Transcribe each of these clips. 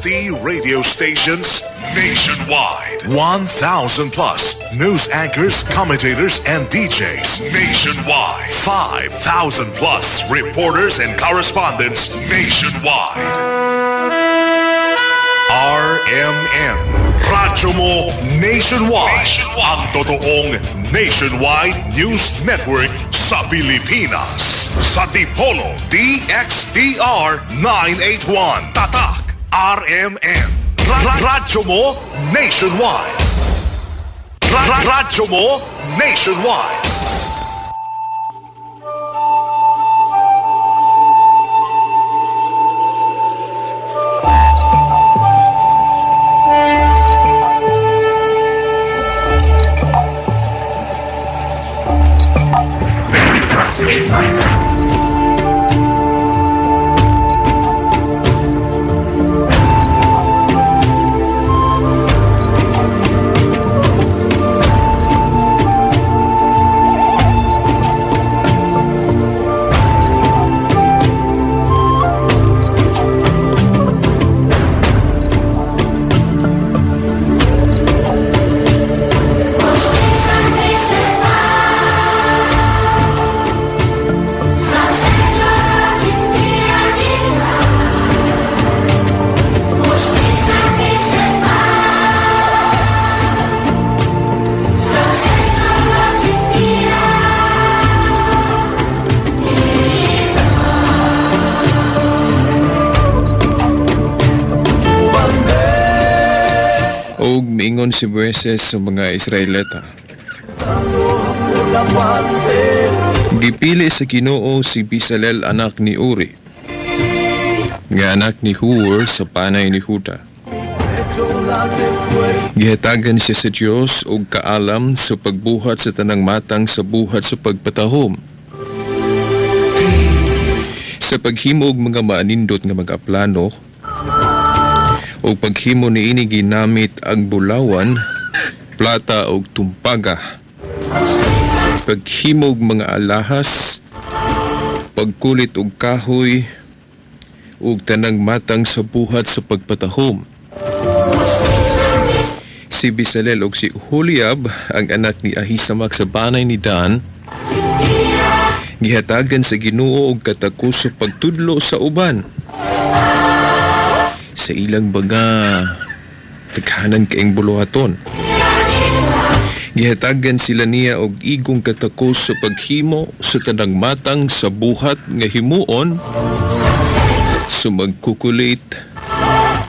60 radio stations nationwide. 1,000 plus news anchors, commentators, and DJs nationwide. 5,000 plus reporters and correspondents nationwide. RMN. Radyo mo nationwide. Ang totoong nationwide news network sa Pilipinas. Sa Dipolo, DXDR 981. Tatak, RMN. Radyo mo nationwide. Radyo mo nationwide. Miingon si Moises sa mga Israelita. Gipili sa Ginoo si Bezalel anak ni Uri, nga anak ni Hur sa panay ni Huda. Gihatagan siya sa Dios og kaalam sa pagbuhat sa tanang matang sa buhat sa pagpatahom, sa paghimo og mga maanindot nga mga plano, o paghimo niini ginamit ang bulawan, plata o tumpaga. Paghimo og mga alahas, pagkulit og kahoy, ug tanang matang sa buhat sa pagpatahom. Si Bezalel og si Holiab, ang anak ni Ahisamak sa banay ni Dan, gihatagan sa Ginoo og katakos sa pagtudlo sa uban sa ilang baga taghanan kaing buluhaton. Gihatagan sila niya og igong katakos sa paghimo sa tanang matang sa buhat nga himuon, sa magkukulit,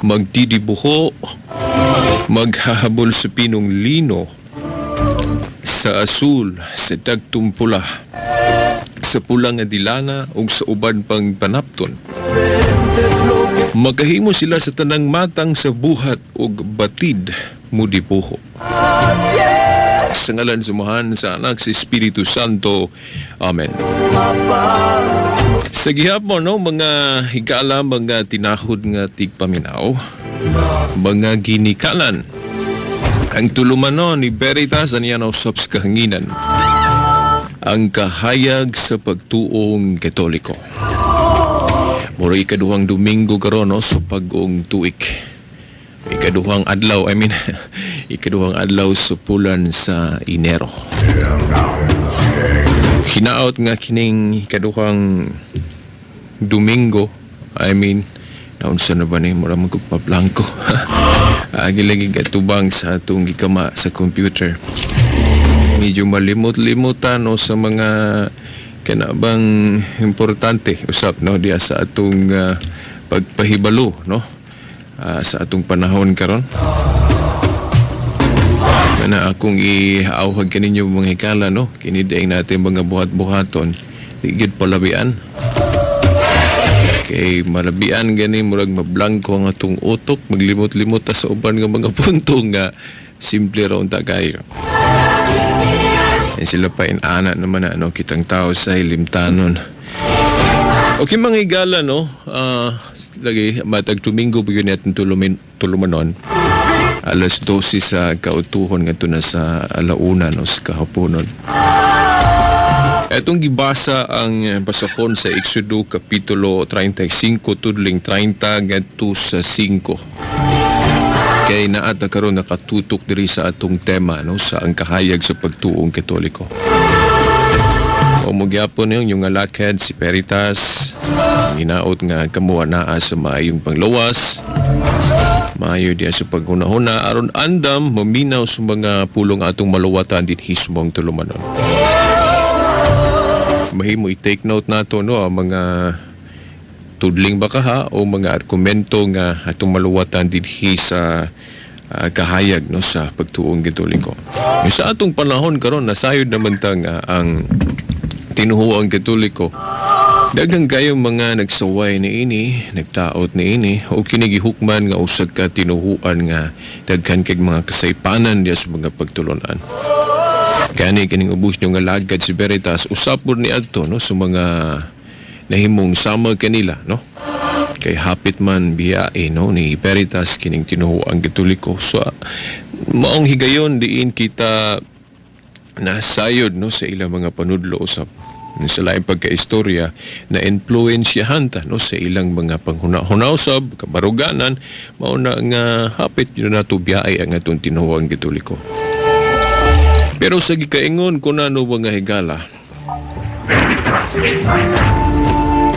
magdidibuho, maghahabol sa pinong lino, sa asul, sa dagtong pula, sa pula nga dilana ug sa uban pang panapton. Makahimo sila sa tanang matang sa buhat ug batid mudibuho. Sa ngalan sa Amahan, sa Anak, sa Espiritu Santo. Amen. Sa gihapon, no, mga higala, mga tinahod nga tigpaminaw, mga ginikanan, ang tulumanon ni Veritas aniya usab sa kahanginan, ang kahayag sa pagtuong Katoliko. Mura ikaduhang Domingo karon, no, sa pag-ong tuig. Ikaduhang adlaw, ikaduhang adlaw sa bulan sa Enero. Hinaot nga kining ikaduhang Domingo, naunsa na ba ni, mura man kog pablangko. Agi lagi gatubang sa atong gikama sa computer. Medyo malimot-limutan, no, sa mga kanabang importante usap, no, diya sa atong pagpahibalo, no, sa atong panahon karon. Kana akong iauhag kaninyo mga hikala, no, kini diay natin mga buhat-buhaton, di gyud palabian. Kay malabian gani murag mablangko ang atong utok, maglimot-limot ta sa uban nga mga punto nga simple ra unta kayo. Sila pa inana naman na, no, kitang tao sa ilimtanon. Okay mga higala, no, lagi matag Domingo ba yun natin tulumanon, alas 12 sa kautuhon ngadto na sa alauna, no, sa kahaponon. Etong gibasa ang basahon sa Exodo Kapitulo 35 tudling 30 ngadto sa 5. Kay naata karon nakatutok diri sa atong tema, no, sa ang kahayag sa pagtuong Katoliko. O magyapon yung alakad si Peritas, hinaot nga kamo naa sa maayong panglawas, maayo diya sa paghuna-huna aron andam maminaw sa mga pulong atong maluwatan dinhi sa maong tulumanon. Mahimo i-take note nato, no, ang mga tudling ba kaha o mga argumento nga atong maluwatan dinhi sa kahayag, no, sa pagtuong Katoliko. Sa atong panahon karon nasayod naman ta nga ang tinuhuang Katoliko, daghang kayong mga nagsaway ni ini, nagtaot ni ini, o kinigihukman nga usag ka tinuhuan nga daghan kay mga kasaypanan diya sa mga pagtulunan. Kani kining ubos nyo nga lagad si Veritas, usapon ni adto, no, sa mga nahimong sama kanila, no? Kay hapit man biyae, no, ni Veritas kining tinuhuang Katoliko. So maong higayon diin kita nasayod, no, sa ilang mga panudlo usab sa laing pagkaistorya na influensyahan ta, no, sa ilang mga panghuna-huna usab kabaruganan, mao na nga hapit yun nato biyae ang atong tinuhuang Katoliko. Pero sa gikaingon ko na, no, mga higala,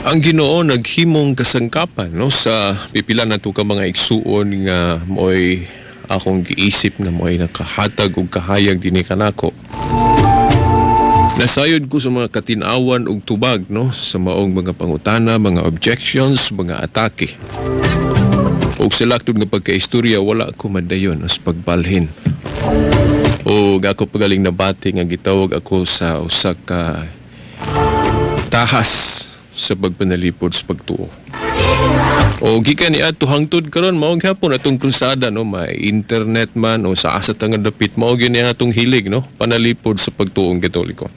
ang Ginoo naghimong kasangkapan, no, sa pipila nato ka mga igsuon nga mo'y akong giisip nga mo'y nakahatag og kahayag dinhi kanako. Nasayod ko sa mga katinawan og tubag, no, sa maong mga pangutana, mga objections, mga atake. Og sa laktod nga pagkaistorya, wala ko madayon sa pagbalhin. O ako pagaling nabati nga gitawag ako sa usa ka tahas sa pagpanalipod sa pagtuo. O gikan ni ato hangtod karon mao gyapon atong krusada, no, may internet man o sa asa ta nga dapit, mao gyud ni atong hilig, no, panalipod sa pagtuong Katoliko.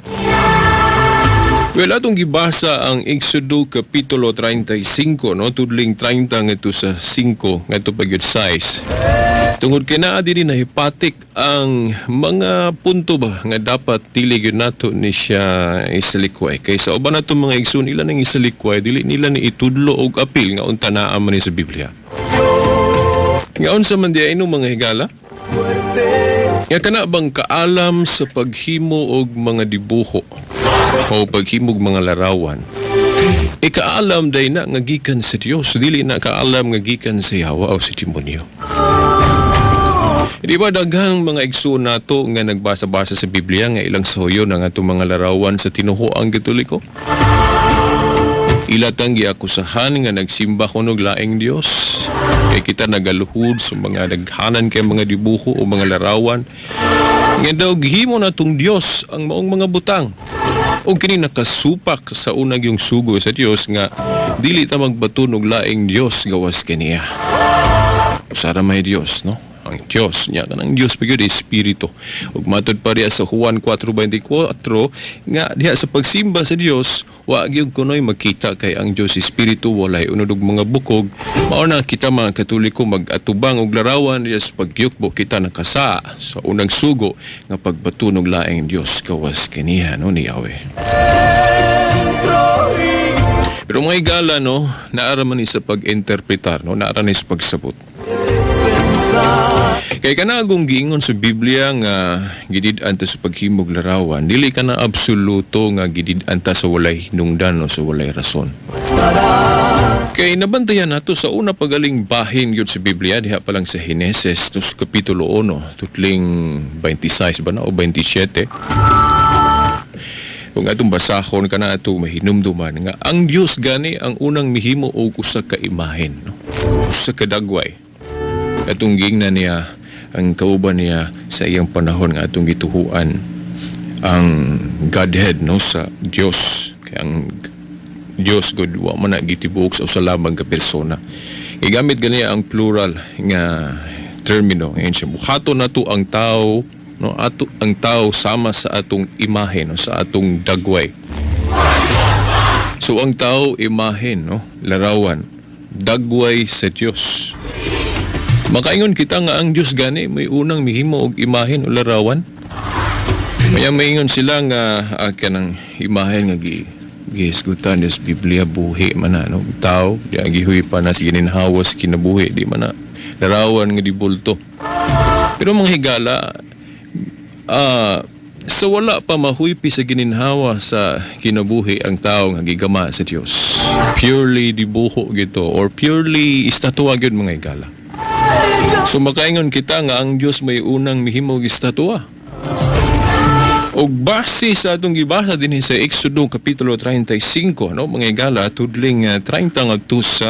Well, atong gibasa ang Exodo Kapitulo 35, no, tudling 30 ngadto sa 5 ngadto pa gyud size. Tungod kay naa diri nahipatik ang mga punto ba nga dapat dili gyud nato ni siya isalikway. Kay sa uban nato mga igsoon, ila nang isalikway, dili nila ni itudlo og apil nga unta naa man ni sa Biblia. Nga unsa man diay ino mga higala? Nga kana bang kaalam sa paghimo og mga dibuho o paghimog mga larawan, ikaalam day na nga gikan sa Dios, dili na kaalam nga gikan sa yawa o sa demonyo. Di ba daghang mga igsoon nato nga nagbasa-basa sa Biblia nga ilang sahuyon ang atong mga larawan sa tinuhoang Katoliko? Ilatang giakusahan nga nagsimba kuno og laing Dios. Kay kita nagaluhod sa mga naghanan kay mga dibuho o mga larawan nga daw gihimo natong Dios ang maong mga butang. O kini nakasupak sa unang yung sugo sa Dios nga dili ta magbaton og laing Dios gawas kaniya. Usara may Dios, no? Ang Dios niya kanang Dios pa gyud espiritu. Ug matud pa riya sa Juan 4:24 nga diha sa pagsimba sa Dios wa gyud kunoy makita kay ang Dios espiritu, walay unod og mga bukog. Mao na kita mga Katoliko mag-atubang og larawan diha sa pagyukbo kita nakasa sa unang sugo nga pagbaton og laing Dios gawas kaniya, no, ni Yahweh. Pero mga higala, no, naara man ni sa pag-interpretar, no, naara ni sa pagsabot. Kay kanagong giingon sa Biblia nga gidid-an ta sa paghimog larawan, dili ka na absoluto nga gidid-an ta sa walay hinungdan o sa walay rason. Kay nabantayan nato sa una pagaling bahin gyud sa Biblia diha pa lang sa Henesis tus kapitulo 1 tutling 26 ba na o 27. Kung atong basahon kana ato mahinumduman nga ang Dios gani ang unang mihimo og usa ka imahen, no? Usa ka dagway. Atong giingnan niya ang kauban niya sa iyang panahon nga atong gituhuan ang Godhead, no, sa Dios. Kay ang Dios God wa man na gitibuok sa usa lamang ka persona. Gigamit gani ang plural nga termino. Ngayon siya, buhaton nato ang tao, no, ato ang tao sama sa atong imahe, no, sa atong dagway. So ang tao imahe, no, larawan, dagway sa Dios. Makaingon kita nga ang Dios gani may unang mihimo og imahen o larawan. Maya maingon sila nga kanang imahe nga gihisgutan sa Biblia buhi man na, no? Tao, di ang gihuy pa na sa gininhawas kinabuhi, di man na larawan nga dibulto. Pero mga higala, sa wala pa mahuypi sa gininhawa sa kinabuhi ang tao nga gigama sa Dios. Purely dibuho gito or purely estatwa gyud, mga higala. So makaingon kita nga ang Dios may unang mihimog estatwa. Og base sa atong gibasa dinhi sa Exodo kapitulo 35, no, mga higala, tudling 30 ngadto sa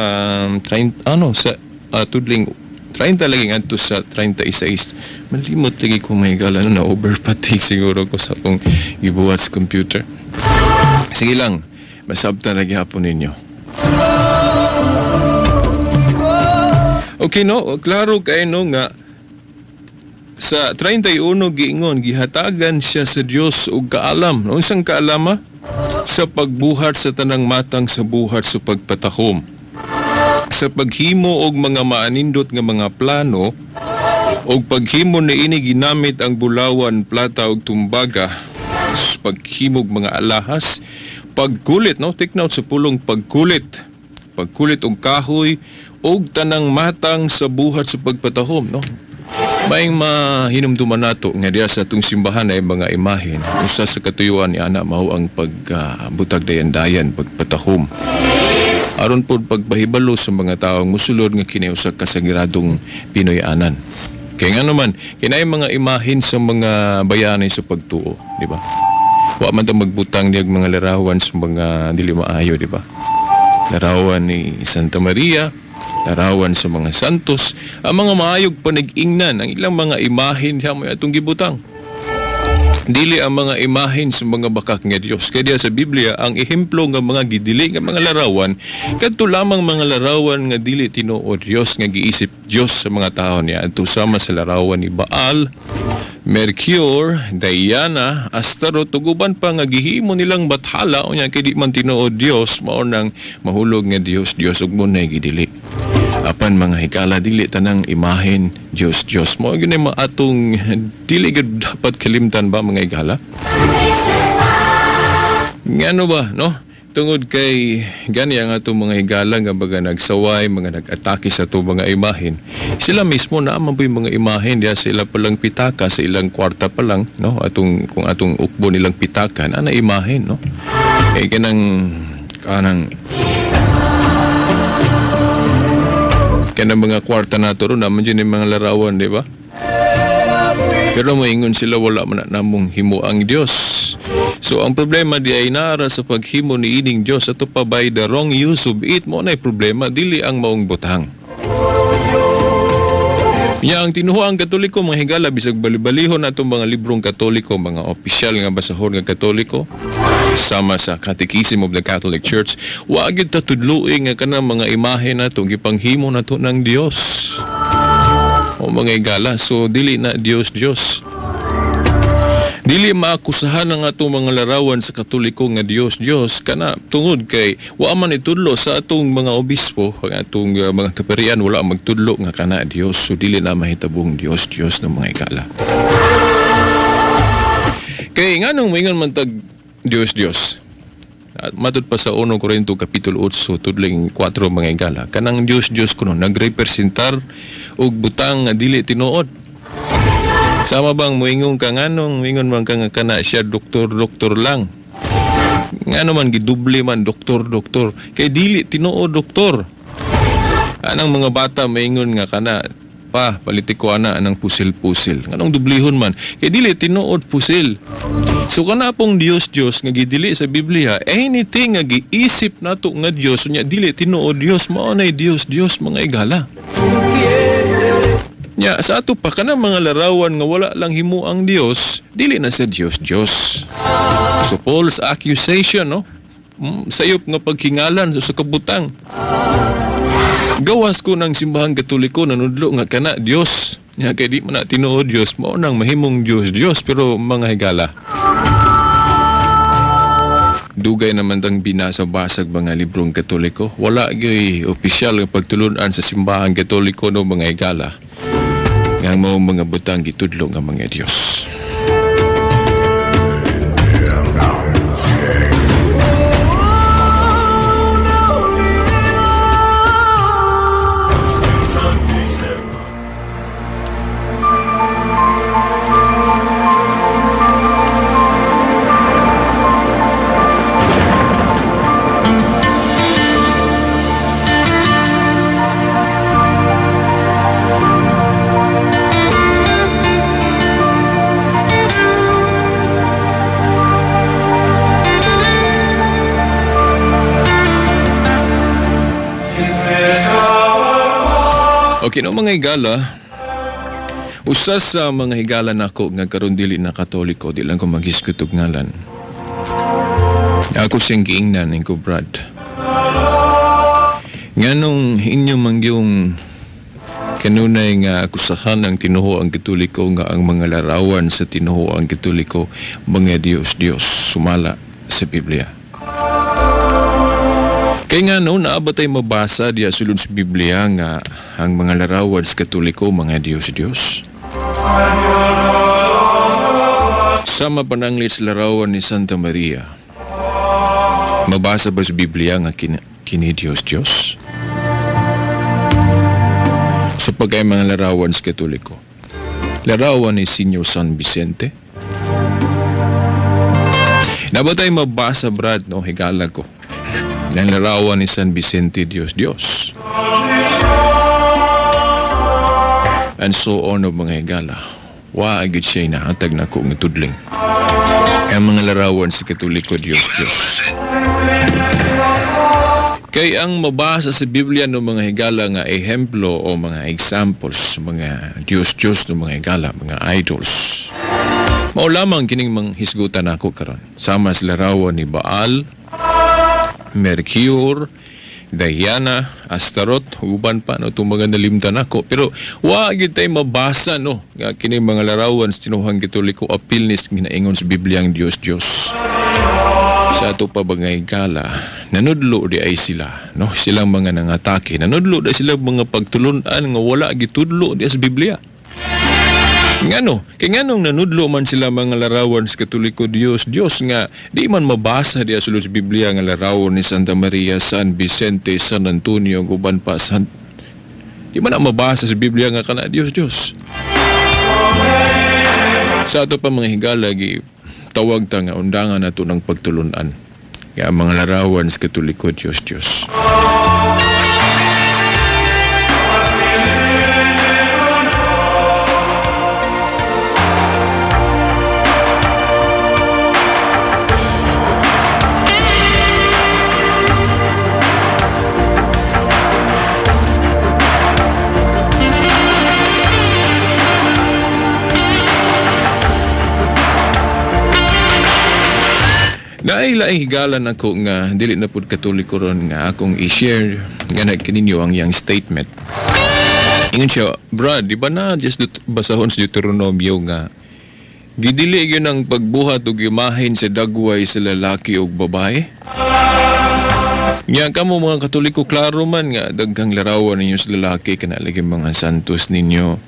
30, ano, sa tudling 30 lagi ngadto sa 36. Malimot lagi ko, mga higala, no, na overpatig siguro ko sa atong gibuhat sa computer. Sige lang, masabtan na gihapon ninyo. Okay, no, klaro kay no nga sa 31 giingon gihatagan siya sa Dios og kaalam. No, unsang kaalama? Sa pagbuhat sa tanang matang sa buhat sa pagpatahom, sa paghimo og mga maanindot nga mga plano, og paghimo niini ginamit ang bulawan, plata ug tumbaga, paghimog mga alahas, pagkulit, no, take note sa pulong pagkulit, pagkulit og kahoy og tanang matang sa buhat sa pagpatahom, no. Maing mahinumduman nato nga diya sa atong simbahan ay mga imahen. Usa sa katuyuan ni ana mao ang pagbutag dayan-dayan, pagpatahom. Aron pod pagpahibalo sa mga taong musulod nga kini usa ka sagiradong Pinoy-anan. Kaya nga naman, kinay mga imahen sa mga bayani sa pagtuo, di ba? Wa man ta magbutang niyag mga larawan sa mga dili maayo, di ba? Larawan ni Santa Maria, larawan sa mga santos, ang mga maayog panag-ingnan, ang ilang mga imahen diha mo atong gibutang. Dili ang mga imahen sa mga bakak nga Dios. Kaya diha sa Biblia, ang ehemplo nga mga gidili nga mga larawan, kadto lamang mga larawan nga dili tinuod Dios, nga giisip Dios sa mga tao niya. Adto sama sa larawan ni Baal, Mercure, Diana, Astaroth, ug uban pa nga gihimo nilang bathala unya kay di man tinuod Dios, mao nang mahulog nga Dios Dios ug munay gidili. Apan mga higala, dili tanang imahen Dios Dios. Mao gyud ni atong dili gyud dapat kalimtan ba, mga higala? Ngano ba, no? Tungod kay gani ang atong mga higala nga baga nagsaway, mga nag-atake sa atong mga imahen. Sila mismo na man po'y mga imahen diha sila palang pitaka sa ilang kwarta pa lang, no? Atong kung atong ukbo nilang pitaka na na imahen, no? Eh kanang kanang kanang mga kwarta nato ron naman yun yung mga larawan, di ba? Pero moingon sila wala man na namong himo ang Dios. So ang problema di ay nara sa paghimo ni ining Dios ato pa by the wrong use of it, mo na problema dili ang maong butang. Nya ang tinuhuang Katoliko, mga higala, bisag balibalihon atong mga librong Katoliko, mga opisyal nga basahon nga Katoliko, sama sa Catechism of the Catholic Church, wa gyud ta tudloi nga kanang mga imahe nato gipanghimo nato ng Dios. O mga higala, so dili na Dios Dios. Dili maakusahan ang atong mga larawan sa Katoliko nga Dios Dios kana tungod kay wa man itudlo sa atong mga obispo, ang atong mga kaparian, wala magtudlo nga kana Dios, so dili na mahitabong Dios Dios ng mga higala. Kay nganong moingon man tag Dios Dios? At matud pa sa 1 Korinto kapitulo 8 tudling 4, mga higala, kanang Dios Dios kuno nagrepresentar og butang nga dili tinuod. Sama bang moingon ka nganong moingon man ka nga kana siya doktor doktor lang. Ngano man giduble man doktor doktor kay dili tinuod doktor. Anang mga bata moingon nga kana pa politiko ana anang pusil-pusil. Nganong dublihon man kay dili tinuod pusil. So kana pong Dios Dios nga gidili sa Biblia, anything nga giisip nato nga Dios unya dili tinuod Dios, mao nay Dios Dios, mga higala. Nya sa ato pa kanang mga larawan nga wala lang himo ang Dios, dili na sa Dios Dios. So Paul's accusation, no? Sayop nga paghingalan sa kabutang. Gawas ko ng simbahang Katoliko nanudlo nga kana Dios. Nya kay di man na tinuod Dios, mao nang mahimong Dios Dios, pero mga higala, dugay naman tang binasa-basag mga librong Katoliko. Wala gyoy opisyal nga pagtulun-an sa simbahang Katoliko, no, mga higala, nga mao mga butang gitudlo nga mga Dios. Okay, no mga higala, usa sa mga higala nako nga karon dili na Katoliko, di lang ko maghisgot og ngalan. Ako siyang giingnan ko, Brad. Nganong inyo mangyong kanunay nga akusahan ang tinuho ang Katoliko nga ang mga larawan sa tinuho ang Katoliko mga Diyos-Diyos sumala sa Biblia. Kaya nga no, naaba tayo mabasa diya sulod sa Biblia nga ang mga larawan sa Katoliko mga Diyos-Diyos. Sama pananglit sa larawan ni Santa Maria. Mabasa ba sa Biblia nga kini Diyos-Diyos? So pagkay mga larawan sa Katoliko, larawan ni Senior San Vicente. Naba tayo mabasa, Brad, no? Higala ko. Ang larawan ni San Vicente, Diyos, Diyos. And so on of mga higala. Wa agad siya inahatag na ko ng tudling. Ang mga larawan sa Katoliko, Diyos, Diyos. Kay ang mabasa sa Biblia no mga higala nga ehemplo o mga examples, mga Diyos-Diyos no mga higala, mga idols. Mao lamang kining manghisgutan ako karon. Sama sa larawan ni Baal, Mercure, Diana, Astaroth, uban pa no itong mga nalimtan ako. Pero wa gyud tay mabasa no nga kini mga larawan sa tinuhang Katoliko apil ni ginaingon sa Biblia ang Diyos-Diyos. Sa ato pa mga higala, nanudlo di ay sila, no? Silang mga nangatake, nanudlo di sila mga pagtulunan nga wala gitudlo di sa Biblia. Ngano? Kay nganong nanudlo man sila mga larawan sa Katoliko Diyos, Diyos nga di man mabasa di sulod sa Biblia nga larawan ni Santa Maria, San Vicente, San Antonio, uban pa San. Di man na mabasa sa Biblia nga kana Diyos, Diyos. Sa ato pa mga higala, tawag ta nga undangan nato ng pagtulunan nga ang mga larawan sa Katoliko Diyos, Diyos. Naay higalan ako nga dili na pud Katoliko ron nga akong i-share nga nagkininyo ang iyang statement. Ingon siya, Brad, di ba na just basahon sa Deuteronomio nga gidili gyud ang pagbuhat og imahen sa dagway sa lalaki ug babae? Nya kamo mga Katoliko klaro man nga daghang larawan ninyo sa lalaki kana lagi mga santos ninyo.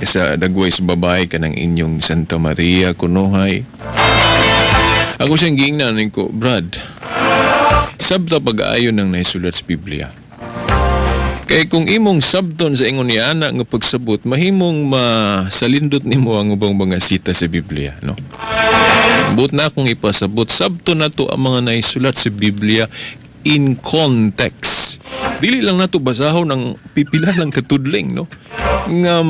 Sa dagway sa babae kanang inyong Santa Maria kunohay. Ako siyang giingnan ko, Brad, sabta pag-aayon ng naisulat sa Biblia. Kay kung imong sabton sa ingon ni ana nga pagsabot, mahimong masalindot nimo ang ubang mga sita sa Biblia, no? But na akong ipasabot, sabton nato ang mga naisulat sa Biblia in context. Dili lang nato basahon ang pipila lang katudling, no? Nga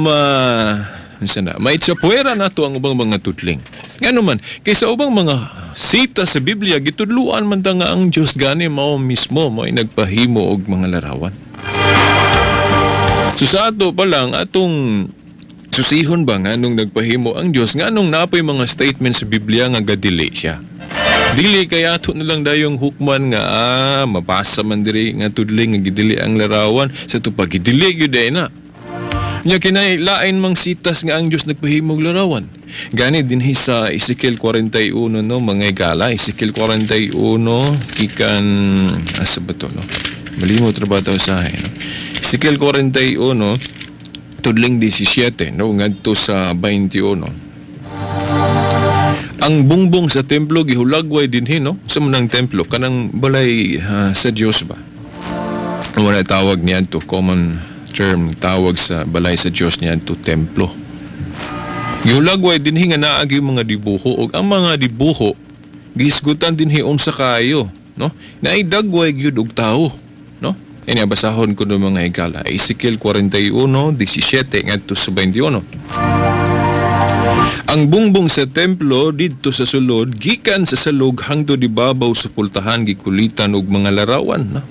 maitsapuera nato ang ubang mga tudling. Ngano man, kaysa ubang mga sita sa Biblia, gitudluan man ta nga ang Diyos gani mao mismo mao'y nagpahimo og mga larawan. So sa ato pa lang, atong susihon ba nganong nagpahimo ang Diyos, nganong napoy mga statement sa Biblia nga gadili siya. Dili kay ato na lang dayong hukman nga mabasa man diri nga tudling nga gidili ang larawan, sa ato pagidili gyud ay na. Nya kinay lain mang sitas nga ang Dios nagpahimog larawan. Gani dinhi sa Ezekiel 41 no mga higala, Ezekiel 41 gikan asa ba to no? Malimot ra ba to usahay no? Ezekiel 41 tudling 17 no ngadto sa 21. Ang bungbong sa templo gihulagway dinhi no sa manang templo kanang balay sa Dios ba. Wala tawag niya to common term tawag sa balay sa Dios niya to templo. Gihulagway dinhi nga naagi mga dibuho og ang mga dibuho gihisgutan dinhi unsa kaayo, no? Naay dagway gyud og tawo, no? Ini basahon ko ng mga higala. Ezekiel 41:17 ngadto sa 21. Ang bungbong sa templo didto sa sulod gikan sa salog hangtod ibabaw sa pultahan gikulitan og mga larawan, no?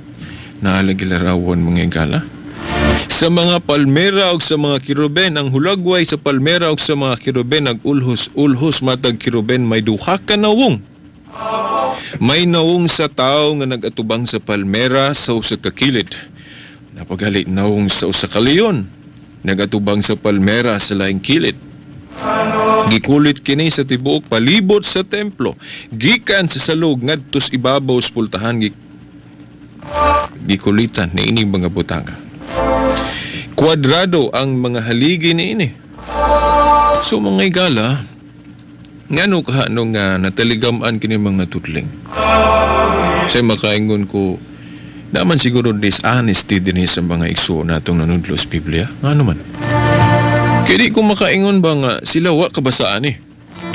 Naalagi larawan mga higala. Sa mga palmera og sa mga kiruben, ang hulagway sa palmera og sa mga kiruben nag-ulhos-ulhos, matag kiruben may duha ka nawong. May nawong sa tawo nga nagatubang sa palmera sa usa ka kilid. Napagali nawong sa usa ka leon nagatubang sa palmera sa laing kilid. Gikulit kini sa tibuok palibot sa templo, gikan sa salog ngadto sa ibabaw sa pultahan, gikulitan niini mga butanga. Kwadrado ang mga haligi niini. So mga igala, ngano kahano nga nataligaman kini mga tudling? Sa makaingon ko, naman siguro dishonesty din sa mga igsuon natong nanudlo sa Biblia. Ngano man? Kaya di ko makaingon ba nga sila wa kabasaan eh.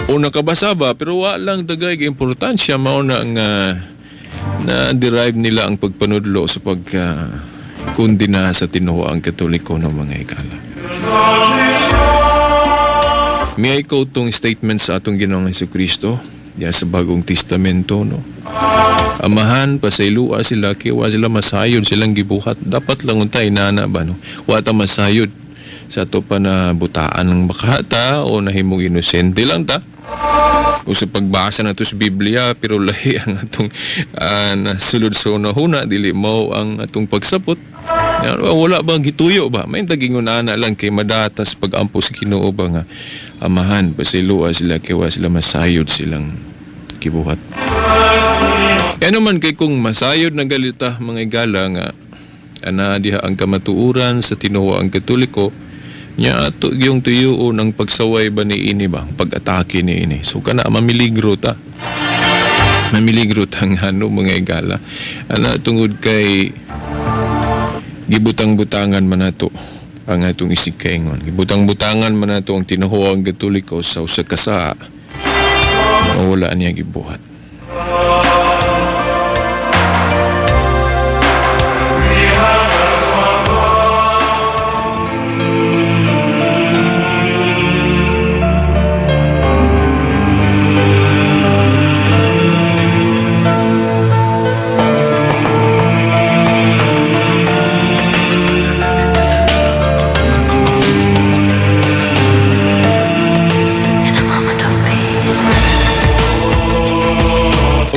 O nakabasa ba, pero wa lang dagay importansya mao na nga na-derive nila ang pagpanudlo sa pagka kundi na sa tinuoang Katoliko ng mga igala. May ikaw tong statement sa atong Ginoong Hesukristo diya sa Bagong Testamento, no? Amahan, pasaylua sila, kiwa sila masayod silang gibuhat. Dapat lang untay nana ba, no? Wa ta masayod sa ato pa na butaan ng makahata o nahimong inosente lang ta. O sa pagbasa na to sa Biblia, pero lahi ang atong nasulod sa unahuna, dili mao ang atong pagsapot. Wala bang gituyo ba? May tagingon ana lang kay madatas pag-ampo sa Ginoo ba nga amahan, pasilua sila, kay wa sila masayod silang gibuhat. Kaya naman kay kung masayod na galita mga igala nga ana diha ang kamatuoran sa tinuoang Katoliko, nya ato yung tuyuon ang pagsaway ba ni ini ba, ang pag-atake ni ini. So kana mamiligro ta. Mamiligro ta nga ano mga igala. Ana tungod kay gibutang-butangan man nato ang atong isigkaingon. Gibutang-butangan man nato ang tinuoang Katoliko sa usa ka saa. Wala niya gibuhat.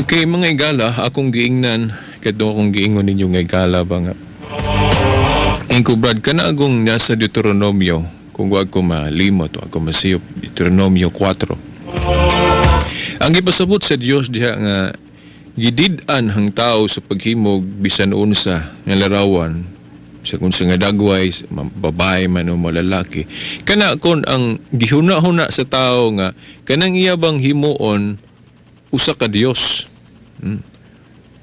Okay, mga igala, akong giingnan, kadto akong giingon ninyo nga igala ba nga. Ingko Brad, kana agong nasa Deuteronomio, kung wag ko malimot, wag ko masiyop, Deuteronomio 4. Ang gipasabot sa Dios diha nga gidid-an ang tao sa paghimog bisan unsa nga larawan, sa unsa nga dagway, babae man o malalaki. Kana kon ang gihuna-huna sa tao nga kanang iya bang himuon usa ka Dios.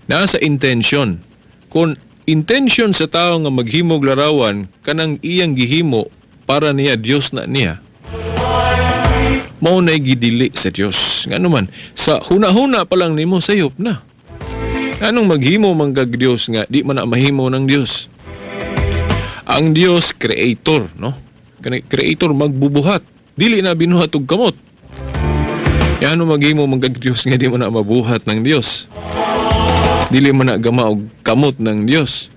Nasa intention. Kung intention sa tao nga maghimog larawan, kanang iyang gihimo para niya Dios na niya, mao na'y gidili sa Dios. Ngano man, sa huna-huna pa lang nimo sayop na. Anong maghimo man kag Dios nga di man na mahimo ng Dios? Ang Dios creator, no? Kanang creator magbubuhat, dili na binuhat og kamot. Ano maghimo man kag Dios nga di man na mabuhat ng Dios? Dili man na gama og kamot ng Dios.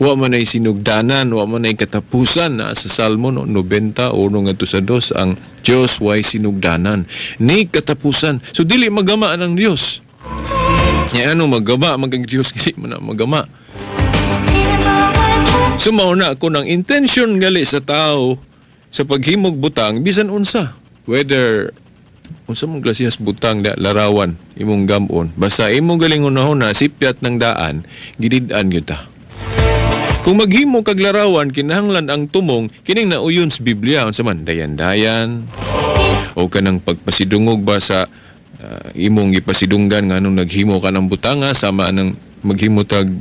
Wa man ay sinugdanan, wa man ay katapusan. Na sa Salmo no, 91 ngadto sa 2, ang Dios way sinugdanan ni katapusan. So dili magama ng Dios. Ya ano magama man kag Dios nga di man na magama? So mao na kun ang intention gali sa tao sa paghimog butang bisan unsa, whether unsa mong klasehas butang da larawan imong gamon, basta imong galing hunahuna sipyat ng daan, gidid-an gyud ta. Kung maghimo kag larawan, kinahanglan ang tumong kining nauyon sa Biblia, unsa man dayan-dayan o kanang pagpasidungog ba sa imong gipasidunggan nganong naghimo ka ng butanga sama nang maghimo tag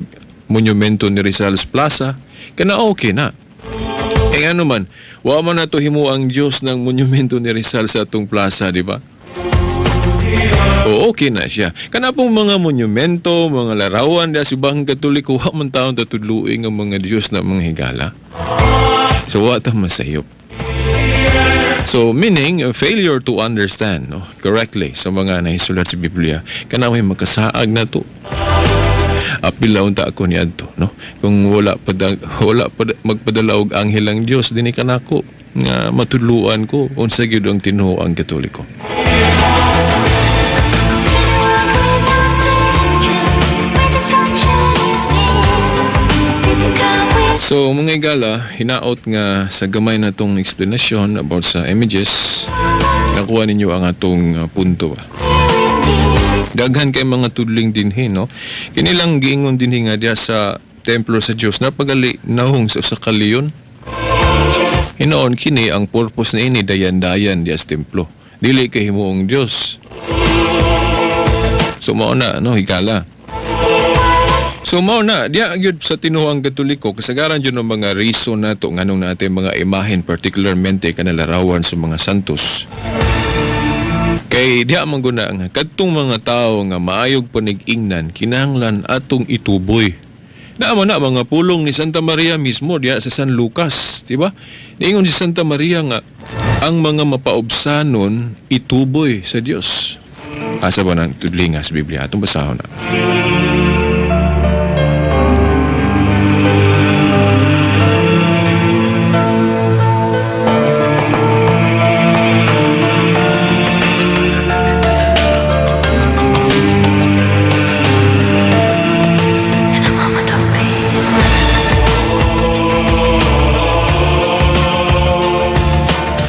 monumento ni Rizal's Plaza, kana okay na. Eh ano man, wa man nato himo ang Dios ng monumento ni Rizal sa atong plaza, di ba? O okay na siya. Kana pong mga monumento, mga larawan da Sibahang Katoliko, wa man taon tatudluin ang mga Dios na mga higala. So wa ta masayop. So meaning, a failure to understand, no, correctly sa mga nahisulat sa Biblia, kana may makasaag na to. Apil la unta ako niadto, no? Kung wala pa magpadala og anghel ang Dios dinhi kanako nga matudluan ko unsa gyud ang tinuoang Katoliko. So mga igala, hinaot nga sa gamay na tong explanation about sa images, nakuha ninyo ang atong punto. Daghan kay mga tudling dinhi, no? Kinilang giingon dinhi nga diya sa templo sa Dios napagali nahong sa usa ka leon. Hinoon kini ang purpose niini dayan-dayan diya sa templo. Dili kay himuong Dios. So mao na, no, higala. So mao na, diya gyud sa tinuoang Katoliko, kasagaran gyud ng mga reason nato nganong natin mga imahen, particularmente kanalarawan sa mga santos. Kay diya man guna nga kadtong mga tawo nga maayog panig-ingnan kinahanglan atong ituboy. Naa man na mga pulong ni Santa Maria mismo diya sa San Lucas, di ba? Niingon si Santa Maria nga ang mga mapaubsanon ituboy sa Dios. Asa ba nang tudlinga sa Biblia? Atong basahon na.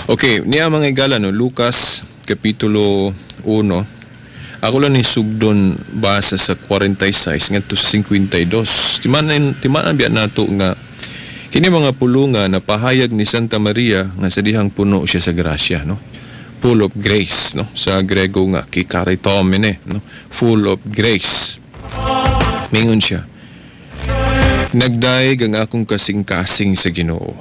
Okay, niya mga igala, no, Lucas Kapitulo 1. Ako lang ni sugdon basa sa 46 ngadto sa 52. Timanan biya nato nga kini mga pulunga na pahayag ni Santa Maria nga sa dihang puno siya sa grasya, no? Full of grace, no? Sa Grego nga kikaritomene, no? Full of grace. Mingon siya, nagdaig ang akong kasing-kasing sa Ginoo.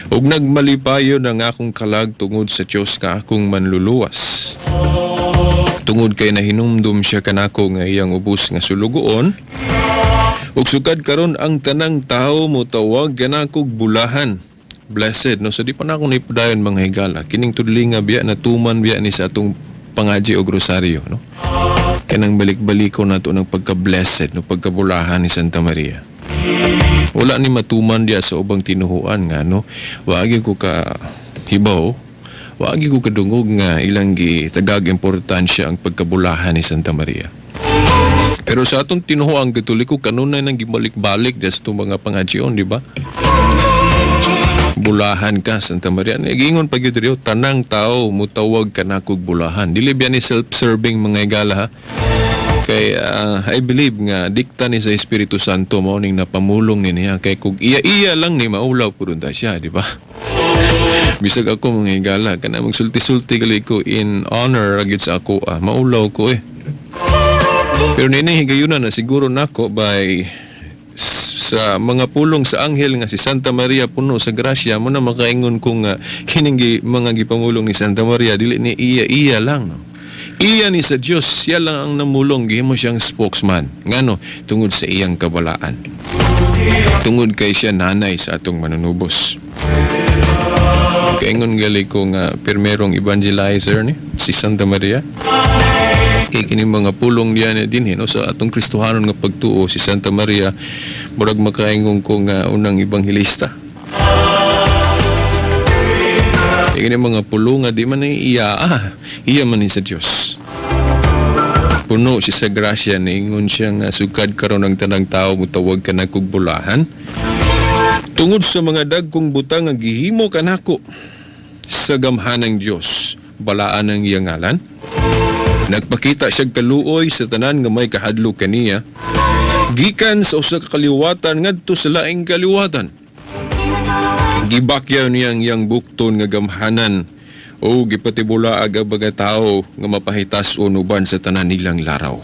Ug nagmalipayon ang akong kalag tungod sa Dios nga akong manluluwas. Tungod kay nahinumdum siya kanako nga iyang ubos nga sulugoon. Ug sukad karon ang tanang tawo motawag kanakog bulahan. Blessed, no? So di pa na akong nipadayon mga higala. Kining tudlinga biya natuman biya ni sa atong pangaji og rosaryo, no? Kanang balik-baliko nato ng pagka-blessed, no, pagkabulahan ni Santa Maria. Wala ni matuman diya sa ubang tinuhuan nga, no? Wagi ko ka hibaw, wagi ko kadungog nga ilang gitagag importansya ang pagkabulahan ni Santa Maria. Pero sa atong tinuhuang Katoliko, kanunay nang gibalik-balik diya sa itong mga pangajion, di ba? Bulahan ka, Santa Maria. Nagingon pag yun, tanang tao mutawag ka na kog bulahan. Dili biya ni self-serving mga igala, ha? Kay I believe nga dikta ni sa Espiritu Santo mao ning napamulong ni niya. Kay kung iya-iya lang ni maulaw pud unta siya, di ba? Bisag ako mga higala kana magsulti-sulti gali ko in honor ra gyud sa ako, maulaw ko eh. Pero nini higayuna na siguro nako by sa mga pulong sa anghel nga si Santa Maria puno sa grasya mo na makaingon ko nga kining mga gipamulong ni Santa Maria dili ni iya-iya lang, no? Iya ni sa Dios, siya lang ang namulong, gihimo siyang spokesman. Ngano? Tungod sa iyang kabalaan. Tungod kay siya nanay sa atong manunubos. Kaingon gali ko nga pirmerong evangelizer ni si Santa Maria. Kay kini mga pulong niya dinhi, no, sa atong Kristohanon nga pagtuo si Santa Maria murag makaingon ko nga unang ebanghelista. Kay kini mga pulong nga di man ni iya, iya man ni sa Dios. Puno siya sa grasya, niingon siya nga sukad karon ang tanang tao mutawag ka na kog bulahan. Tungod sa mga dagkong butang nga gihimo kanako sa gamhanang Dios, balaan ang iyang ngalan. Nagpakita siya kaluoy sa tanan nga may kahadlok kaniya. Gikan sa usa ka kaliwatan ngadto sa laing kaliwatan. Gibakyaw niyang iyang bukton nga gamhanan o gipatibulaag ang mga tao nga mapahitas-on uban sa tanan nilang laraw.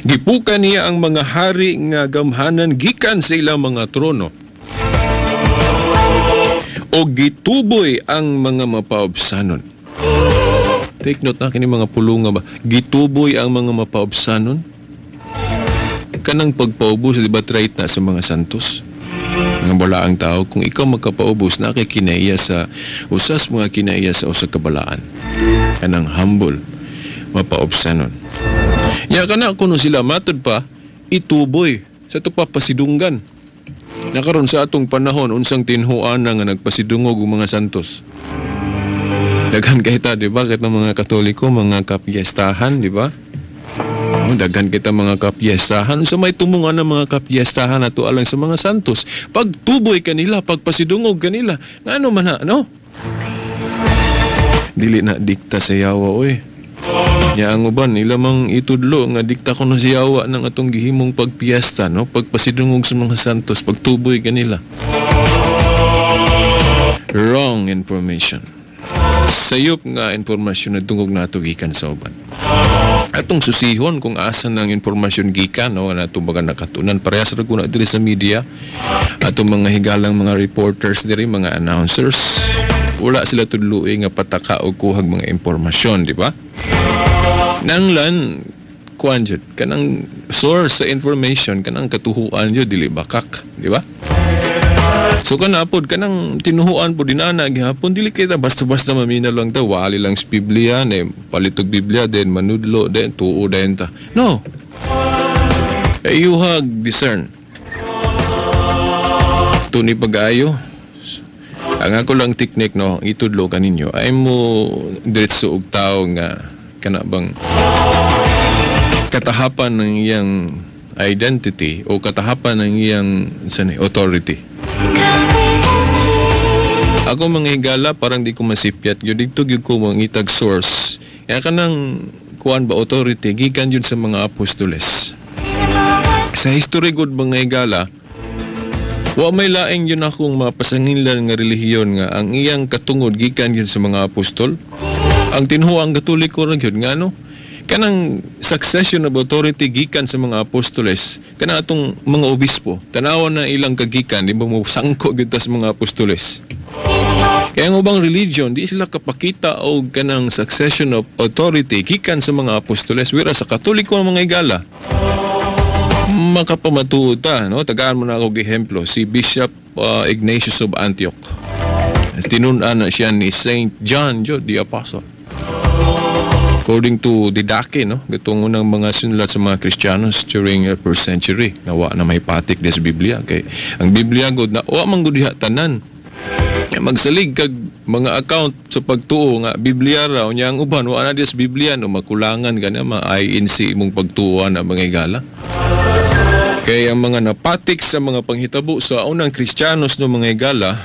Gipuka niya ang mga hari nga gamhanan gikan sa ilang mga trono o gituboy ang mga mapaubsanon. Take note na kini mga pulunga ba? Gituboy ang mga mapaubsanon. Kanang pagpaubos, di ba trait na sa mga santos? Nga wala ang tao, kung ikaw magkapaubos na kay kinaiya sa usas mga kinaiya sa usa kabalaan. Kanang humble, mapaubsanon. Nya kana kuno sila matud pa ituboy sa ato pa pasidunggan. Nakaron sa atong panahon unsang tinhuan nga nagpasidungog og mga santos. Daghan kay ta, di ba? Kita mga Katoliko, mga kapiestahan, di ba? Oh, daghan kita mga kapiestahan. Unsa may tumungan ng mga kapiestahan ato alang sa mga santos? Pagtuboy kanila, pagpasidungog kanila. Ngano man na, no? Dili na dikta sa yawa, oy. Nya ang uban ila mang itudlo nga dikta kuno sa yawa ng atong gihimong pagpiesta, no? Pagpasidungog sa mga santos, pagtuboy kanila. Wrong information. Sayop nga impormasyon na tungog nato gikan sa uban. Atong susihon kung asa ng impormasyon gikan, no, na atong baga nakatunan parehas ra kuno diri sa media. Atong mga higalang mga reporters diri, mga announcers, wala sila tudloi nga pataka og kuhag mga impormasyon, di ba? Nanglan kuan jud kanang source sa information, kanang katuhuan jud dili bakak, di ba? So kana pod kanang tinuhuan pod dinana gihapon, dili kita basta-basta mamina lang ta, wali lang sa Biblia ne palitog Biblia then manudlo then tuo then ta. No. You hag discern. Tuni pag-ayo. Ang ako lang technique, no, itudlo kaninyo ay mo diretso og tawo nga kana bang katahapan ng iyang identity o katahapan ng iyang authority. Ako mga higala parang di ko masipyat gyud didto gyud ko mangitag source. Kaya kanang kuan ba authority gikan yun sa mga apostoles. Sa history gud mga higala, wa may laing yun akong mapasanginlan nga relihiyon nga ang iyang katungod gikan yun sa mga apostol. Ang tinuoang Katoliko ra gyud ngano kanang succession of authority gikan sa mga apostoles, kanang atong mga obispo, tanawan na ilang kagikan, di ba mo sangko gyud ta sa mga apostoles. Kaya ang ubang religion di sila kapakita og kanang succession of authority gikan sa mga apostoles, whereas sa Katoliko ang mga higala makapamatuod ta, no? Tagaan mo na ako ehemplo si Bishop Ignatius of Antioch. Tinun-an na siya ni Saint John the Apostle. According to Didache, no, gatong unang mga sinulat sa mga Kristiyanos during first century, nga wa na may patik sa Biblia. Kay ang Biblia gud na wa man gud diha tanan. Magsalig kag mga account sa pagtuo nga Biblia ra unya ang uban wa na diha sa Biblia, no, makulangan gani ma INC imong pagtuo na mga higala. Kay ang mga napatik sa mga panghitabo sa unang Kristiyanos no mga higala,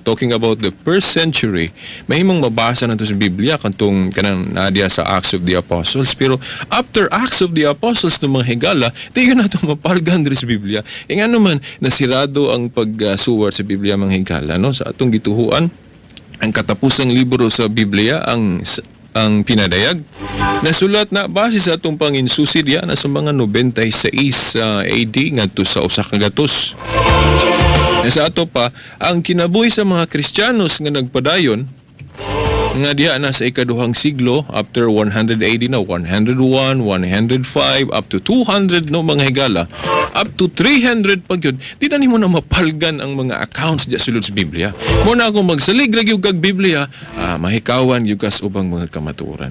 talking about the first century, mahimong mabasa nato sa Biblia kantong kanang nadia sa Acts of the Apostles. Pero after Acts of the Apostles no mga higala, di yun nato mapalgan diri sa Biblia. E nga naman, nasirado ang pagsuwat sa Biblia mga higala, no? Sa atong gituhuan, ang katapusang libro sa Biblia, ang pinadayag, nasulat na base sa atong panginsusi diya na sa mga 96 AD ngadto sa 100. Sa ato pa, ang kinabuhi sa mga Kristiyanos nga nagpadayon nga diha na sa ikaduhang siglo, after 180 na, 101, 105, up to 200 no mga higala, up to 300 pag yun, di na nimo na mapalgan ang mga accounts diya sulod sa Biblia. Muna akong magsalig ra gyud kag Biblia, mahikawan gyud kas ubang mga kamatuoran.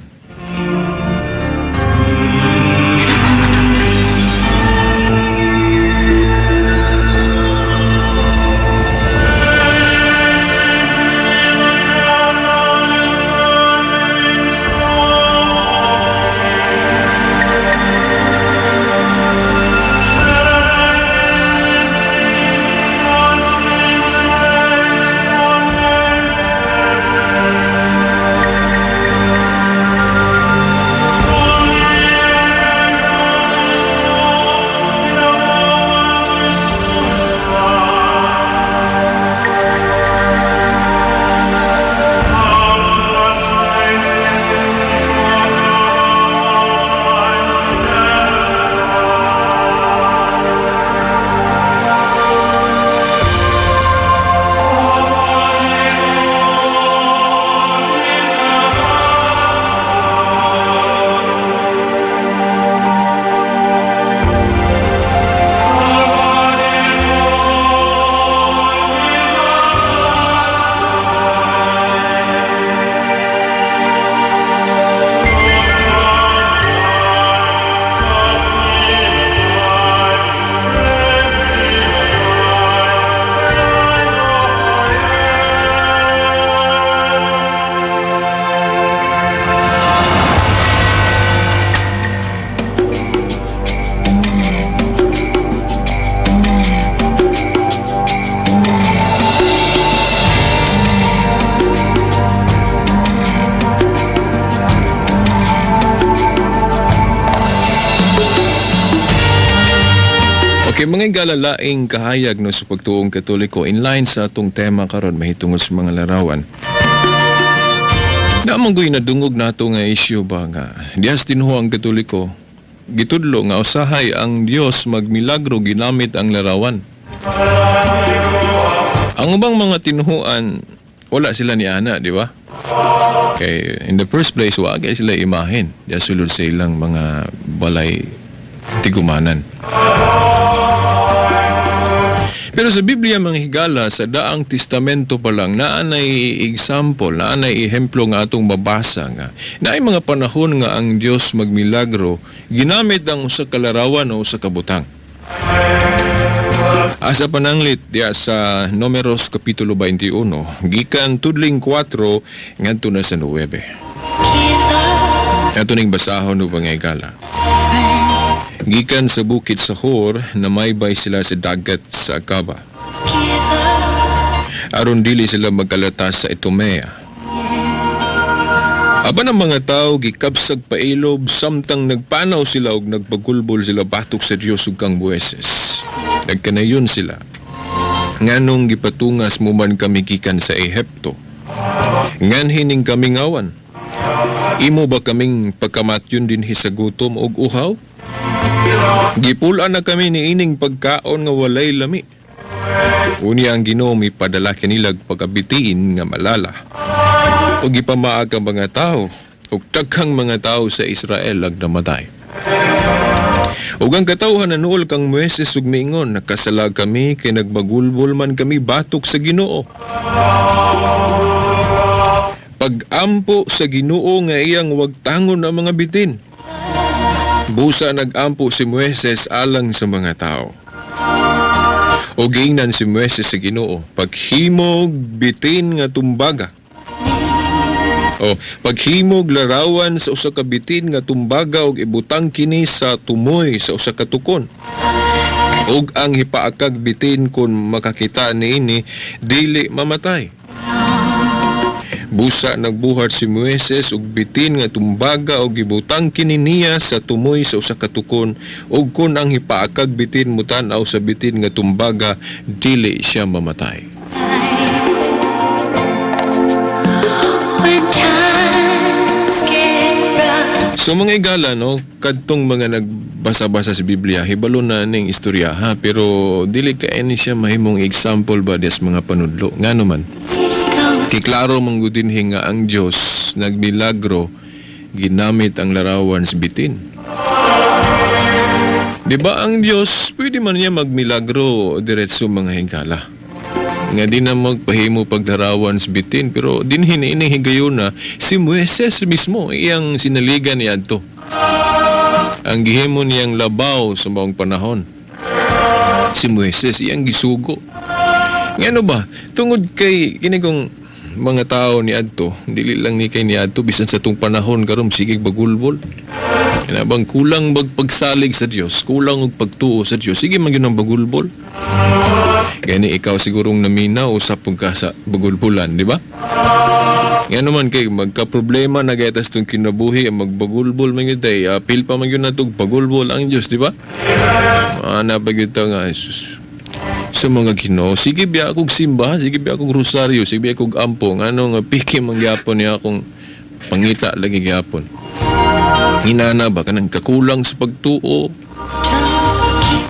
Okay, mga higala, laing kahayag, no, sa pagtuong Katoliko in line sa atong tema karon mahitungod sa mga larawan. Na man guy nadungog nato nga issue ba nga diyas tinho ang Katoliko gitudlo nga usahay ang Dios magmilagro ginamit ang larawan. Ang ubang mga tinuhuan wala sila ni ana, di ba? Kay in the first place wa kay sila imahen diya sulod sa ilang mga balay tigumanan. Pero sa Biblia, mga higala, sa Daang Testamento pa lang, naanay example, naanay ehemplo nga atong mabasa nga naay mga panahon nga ang Dios magmilagro ginamit ang usa ka larawan o usa ka butang. Asa pananglit diya sa Numeros Kapitulo 21, gikan tudling 4 ngadto na sa 9. Ato ning basahon o mga higala. Gikan sa bukid sa Hor, namaybay sila sa dagat sa Akaba. Aron dili sila magkalatas sa Itumea. Apan ang mga tao gikabsag pailob samtang nagpanaw sila og nagpagulbol sila batok sa Dios ug kang Moises. Nagkanayon sila. Nganong gipatungas mo man kami gikan sa Ehipto? Nganhining kami ngawan? Imo ba kaming pagkamatyon dinhi sa gutom og uhaw? Gipul-an na kami niining pagkaon nga walay lami. Unya ang Ginoo mipadala kanilag pagkabitiin nga malala. O gipamaag ang mga tao, ug daghang mga tao sa Israel ang namatay. Ug ang katawhan nanuol kang Moises ug miingon, nakasala kami kay nagbagulbol man kami batok sa Ginoo. Pag-ampo sa Ginoo nga iyang wagtangon ang mga bitin. Busa nag-ampo si Moises alang sa mga tao. O giingnan si Moises sa Ginoo, paghimog bitin nga tumbaga. O paghimog larawan sa usa ka bitin nga tumbaga og ibutang kini sa tumoy sa usa ka tukon. Og ang hipaakag bitin kon makakita niini dili mamatay. Busa nagbuhat si Moises og bitin nga tumbaga og gibutang kini niya sa tumoy sa usa ka tukon, ug kon ang hipaakag bitin mutan-aw sa bitin nga tumbaga dili siya mamatay. So mga igala, no, kadtong mga nagbasa-basa sa Biblia, hibalo na ning istorya ha, pero dili ka ini siya mahimong example ba des mga panudlo. Ngano man? Kay klaro man gud dinhi nga ang Dios nagmilagro ginamit ang larawan sa bitin. Di ba ang Dios pwede man niya magmilagro diretso mga higala? Nga di na magpahimo paglarawan sa bitin, pero dinhi niining higayuna si Moises mismo iyang sinaligan niadto. Ang gihimo niyang labaw sa maong panahon. Si Moises iyang gisugo. Ngano ba? Tungod kay kini kong mga tao niadto, dili lang ni kay niadto bisan sa tong panahon karon sige bagulbol. Kinabang kulang magpagsalig sa Dios, kulang og pagtuo sa Dios, sige man gyud ang bagulbol. Gani ikaw sigurong naminaw usap pug ka sa bagulbulan, di ba? Nga naman kay magka-problema na gatas tong kinabuhi, ang magbagulbol man gyud ay apil pa man gyud natog bagulbol ang Dios, di ba? Ana pa gyud ta nga Jesus. Sa mga Ginoo, sige biya akong simba, sige biya akong rosaryo, sige biya akong ampo, ngano nga piki man gyapon niya akong pangita lagi gyapon. Hinana ba kanang kakulang sa pagtuo?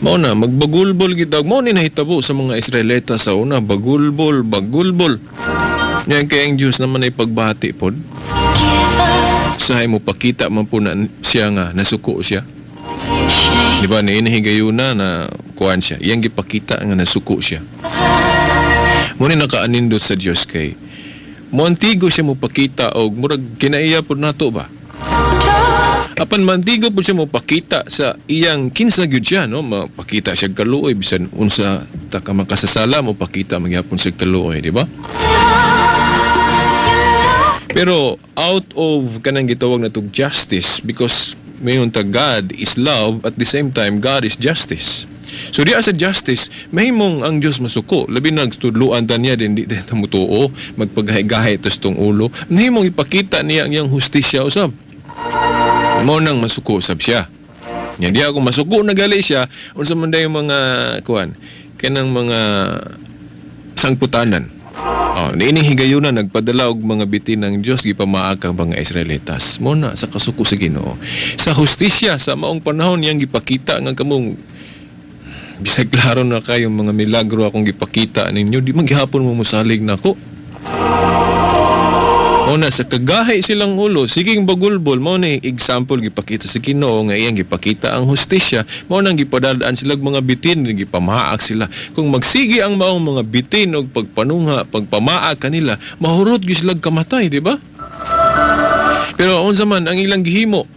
Mao na magbagulbol gid, mao ni nahitabo sa mga Israelita sa una, bagulbol, bagulbol. Nya kay ang Dios naman ay pagbati pod. Usahay mo pakita man po na siya nga nasuko siya. Di ba niini higayuna na kuan siya, iyang gipakita nga nasuko siya. Mo ni nakaanindot sa Dios kay moantigo siya mo pakita og murag kinaiya pod nato ba. Apan mantigo po siya mo pakita sa iyang kinsa gyud siya, no? Mapakita siya kaluoy bisan unsa ta ka makasasala, mo pakita magyapon siya kaluoy, di ba? Pero out of kanang gitawag natog justice, because mayon ta God is love, at the same time God is justice. So diya sa justice, mahimong ang Dios masuko, labi nagtudluan ta niya din di ta mutuo, magpagahi-gahi tos tong ulo, mahimong ipakita niya ang iyang hustisya usab. Mao nang masuko sab siya. Nya diha kung masuko na gali siya, unsa man day mga kuan, kanang mga sangputanan. Oh, niining higayuna nagpadala og mga bitin ng Dios gipamaak ang mga Israelitas. Mo na sa kasuko sa Ginoo. Sa hustisya sa maong panahon niyang gipakita nga kamong bisag klaro na kayo mga milagro akong gipakita ninyo, di man gihapon mo mosalig nako. Una sa kagahi silang ulo, siging bagulbol, mao ni example gipakita sa Ginoo nga iyang gipakita ang hustisya, mao nang gipadadaan sila mga bitin, gipamaak sila. Kung magsige ang maong mga bitin og pagpanungha, pagpamaak kanila, mahurot gyud sila kamatay, di ba? Pero unsa man ang ilang gihimo?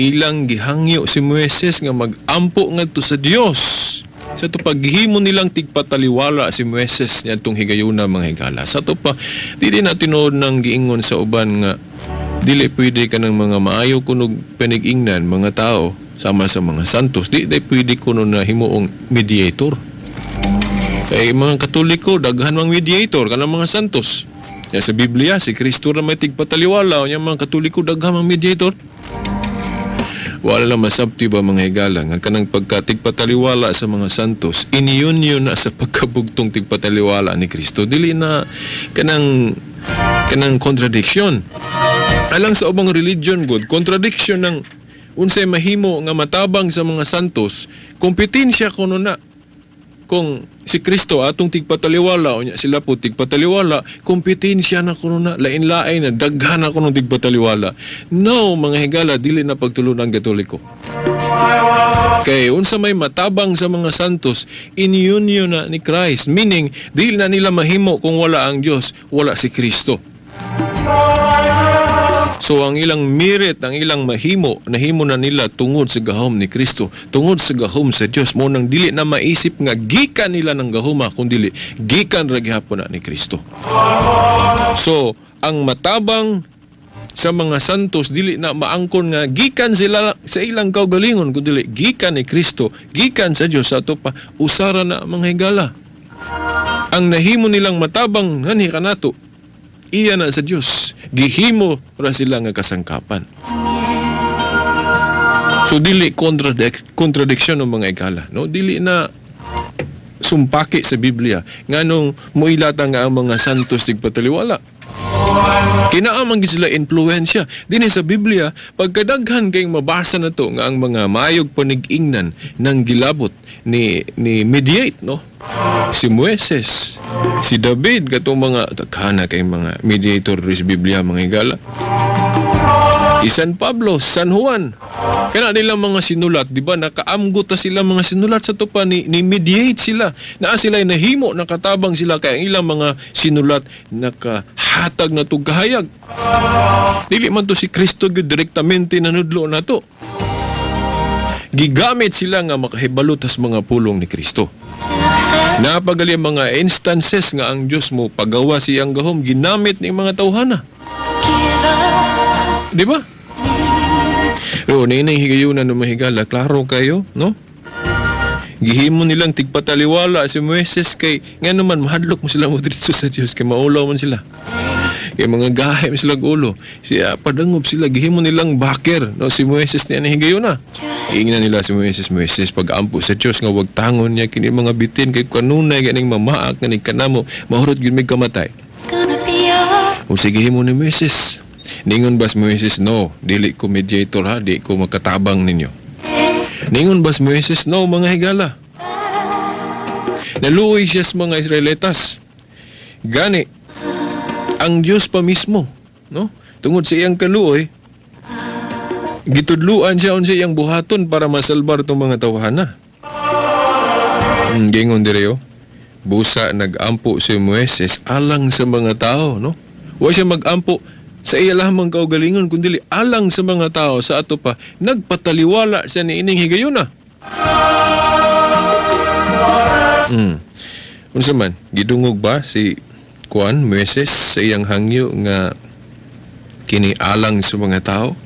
Ilang gihangyo si Moises nga mag-ampo ngadto sa Dios. Sa ato paghimo nilang tigpataliwala si Moises niadtong higayuna mga higala. Sa ato pa dili na tinuod ng giingon sa uban nga dili pwede kanang mga maayo kunog panigingnan mga tao sama sa mga santos, di pwede kuno na himuong mediator. Kay mga Katoliko daghan mang mediator kanang mga santos. Ya sa Biblia si Kristo ra may tigpataliwala, unya mga Katoliko daghan mang mediator. Wala lang masabti ba mga higala nga kanang pagkatigpataliwala sa mga santos iniyon na sa pagkabugtong tigpataliwala ni Kristo. Dili na kanang contradiction. Alang sa ubang religion good, contradiction ng unsay mahimo nga matabang sa mga santos, kompetensya kuno na. Kung si Kristo atong tigpataliwala unya sila po tigpataliwala, kompetensya na kuno na, lain-lain na, daghan na kuno tigpataliwala. No, mga higala, dili na pagtulon ang Katoliko. Kay unsa may matabang sa mga santos, in-union na ni Christ, meaning dili na nila mahimo kung wala ang Dios, wala si Kristo. So ang ilang merit, ang ilang mahimo, nahimo na nila tungod sa gahom ni Kristo, tungod sa gahom sa Dios. Mo nang dili na maisip nga gikan nila ng gahoma, kun dili gikan ra gihapon na ni Kristo. So ang matabang sa mga santos dili na maangkon nga gikan sila sa ilang kaugalingon, kun dili gikan ni Kristo, gikan sa Dios. Sa ato pa usara na mga higala. Ang nahimo nilang matabang nganhi kanato, iya na sa Dios, gihimo ra sila nga kasangkapan. So dili contradiction ng mga igala, no? Dili na sumpaki sa Biblia nganong moilata nga ang mga santos tigpataliwala. Kinaamang gid sila influensya dinhi sa Biblia. Pagkadaghan kay mabasa na to nga ang mga mayog panigingnan ng gilabot ni mediate, no? Si Moises, si David, katong mga daghan kay mga mediator sa Biblia mga higala. Si San Pablo, San Juan. Kana nila mga sinulat, di ba? Nakaamgot ta sila mga sinulat sa tupa ni mediate sila. Naa sila nahimo, nakatabang sila kay ang ilang mga sinulat nakahatag na tugkahayag. Dili man to si Kristo gyud direktamente nanudlo na to. Gigamit sila nga makahibalo tas mga pulong ni Kristo. Napagali ang mga instances nga ang Dios mo pagawa siyang gahom ginamit ni mga tawhana. Di ba? O, nainang higayunan ng mahigala, klaro kayo, no? Gihimo nilang tigpataliwala si Moises kay nga naman mahadlok mo sila mo diretso sa Dios kay maulaw man sila. Kay mga gahe sila ulo. Siya padangob sila, gihimo nilang baker, no? Si Moises niya higayuna. Iingnan nila si Moises, Moises pag-ampo sa Dios nga wag tangon niya kini mga bitin kay kanunay ganing mamaak ganing kanamo mahurot gyud mig kamatay. O sige himo ni Moises. Ningon bas Moises, no, dili ko mediator ha, di ko makatabang ninyo. Ningon bas Moises, no, mga higala. Naluoy siya sa mga Israelitas. Gani, ang Diyos pa mismo, no? Tungod sa iyang kaluoy, gitudluan siya unsa iyang buhaton para masalbar tong mga tawhana. Gingon dire, busa nagampo si Moises alang sa mga tao, no? Wa siya magampo sa iya lamang kaugalingon, kundi alang sa mga tao. Sa ato pa nagpataliwala siya ni ining higayuna. Unsa man gidungog ba si Juan Moises sa iyang hangyo nga kini alang sa mga tao?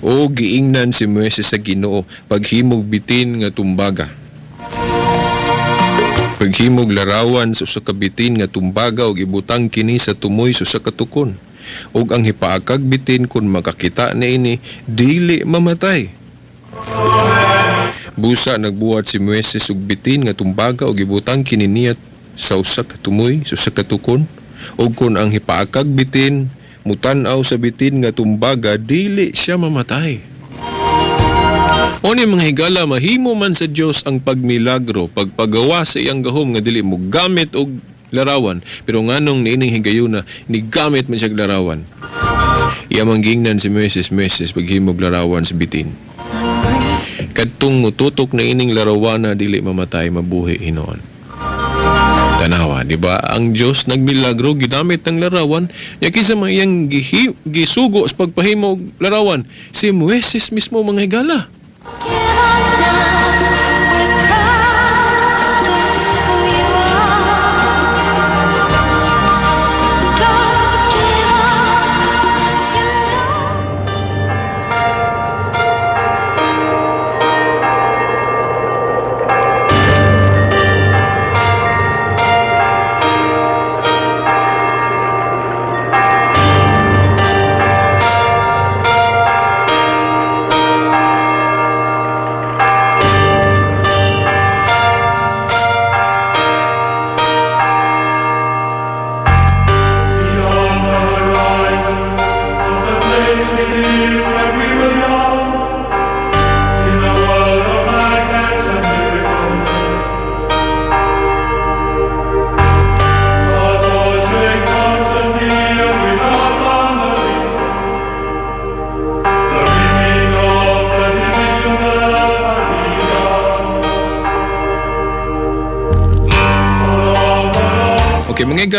O giingnan si Moises sa Ginoo paghimog bitin nga tumbaga. Paghimog larawan sa usa ka bitin nga tumbaga og ibutang kini sa tumoy sa usa ka tukon. Ug ang hipaakag bitin kun makakita niini dili mamatay. Busa nagbuhat si Moises og bitin nga tumbaga og gibutang kini niya sa usa ka tumoy, sa usa ka tukon. Ug kun ang hipaakag bitin mutan-aw sa bitin nga tumbaga, dili siya mamatay. O ni mga higala, mahimo man sa Dios ang pagmilagro, pagpagawa sa iyang gahom nga dili mo gamit og larawan, pero nganong niining higayuna ni gamit man siya larawan. Iya man giingnan si Moises, Moises paghimog larawan sa bitin. Kadtong mututok na ining larawana dili mamatay, mabuhi hinuon. Tanawa, di ba? Ang Dios nagmilagro, ginamit ang larawan, nya kinsa man iyang gisugo sa pagpahimo og larawan, si Moises mismo mga higala.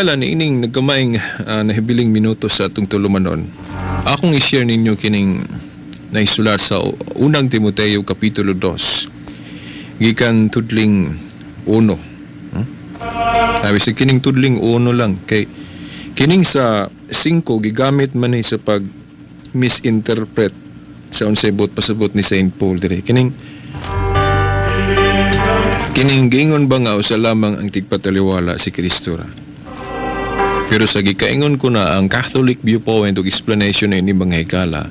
Mga ni ining nagkamayng nahibiling minuto sa atong tulumanon. Akong i-share ninyo kining naisulat sa unang Timoteo Kapitulo 2 gikan tudling 1. Sabi sa kining tudling 1 lang kay kining sa 5 gigamit man ni sa pag misinterpret sa unsay buot pasabot ni Saint Paul dire. Kining giingon ba nga usa lamang ang tigpataliwala si Kristo ra? Pero sa gikaingon ko na ang Catholic viewpoint o explanation na ini mga higala,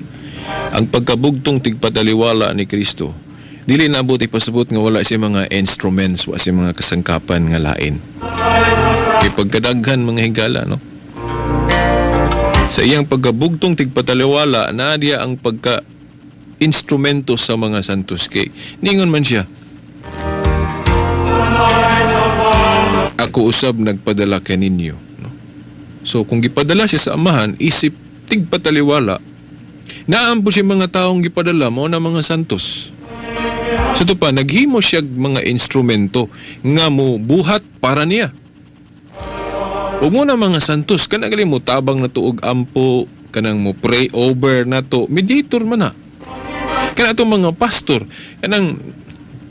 ang pagkabugtong tigpataliwala ni Kristo, dili na abot ipasabot nga wala siya mga instruments, wala siya mga kasangkapan nga lain. Kay pagkadaghan mga higala, no? Sa iyang pagkabugtong tigpataliwala, naa diya ang pagka instrumento sa mga santos. Kay ningon man siya, ako usab nagpadala kaninyo. So kung gipadala siya sa amahan, isip tigpataliwala, naampo siya mga taong gipadala mo na mga santos. Sa ito pa, naghimo siya mga instrumento nga mo buhat para niya. Ug mo na mga santos, kanang gali mo tabang na tuog ampo, kanang mo pray over na to, mediator man na. Kana itong mga pastor, kanang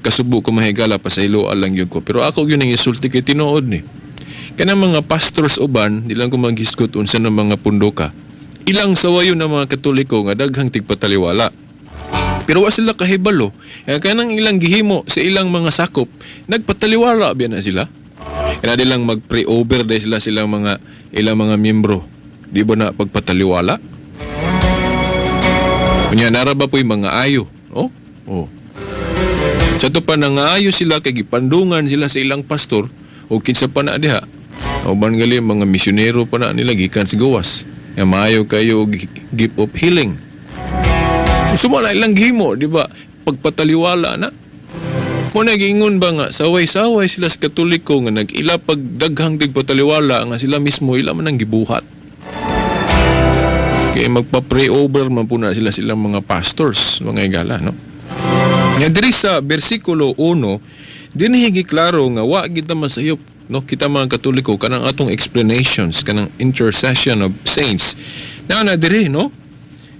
kasubo ko mahigala pa sa ilo alang yun ko, pero ako yun ang isulti kay tinuod ni. Kanang mga pastors uban, di lang ko maghisgot unsa ng mga pundoka. Ilang sawayon ng mga Katoliko nga daghang tigpataliwala. Pero wa sila kahibalo. Kanang ilang gihimo sa ilang mga sakop, nagpataliwala biya na sila. Kana di lang mag-pray over dahil sila silang mga ilang mga miyembro. Di ba na pagpataliwala? Unya nara ba po'y mga ayo? Oh? Oh. Sa ito pa nangaayo sila kay gipandungan sila sa ilang pastor o kinsa pa na diha. Uban gali mga misyonero pa na nila gikan sa gawas. Ya maayo kayo gift of healing. Suma na ilang gihimo, di ba? Pagpataliwala na. Mo nagingon ba nga saway-saway sila sa Katoliko nga nag-ila pag daghang tigpataliwala nga sila mismo ila man ang gibuhat. Kaya magpa-pray over man po na sila silang mga pastors, mga igala, no? Nga diri sa bersikulo 1, dinhi giklaro nga wa gid ta masayop, no? Kita mga Katoliko kanang atong explanations kanang intercession of saints. Naa na diri, no?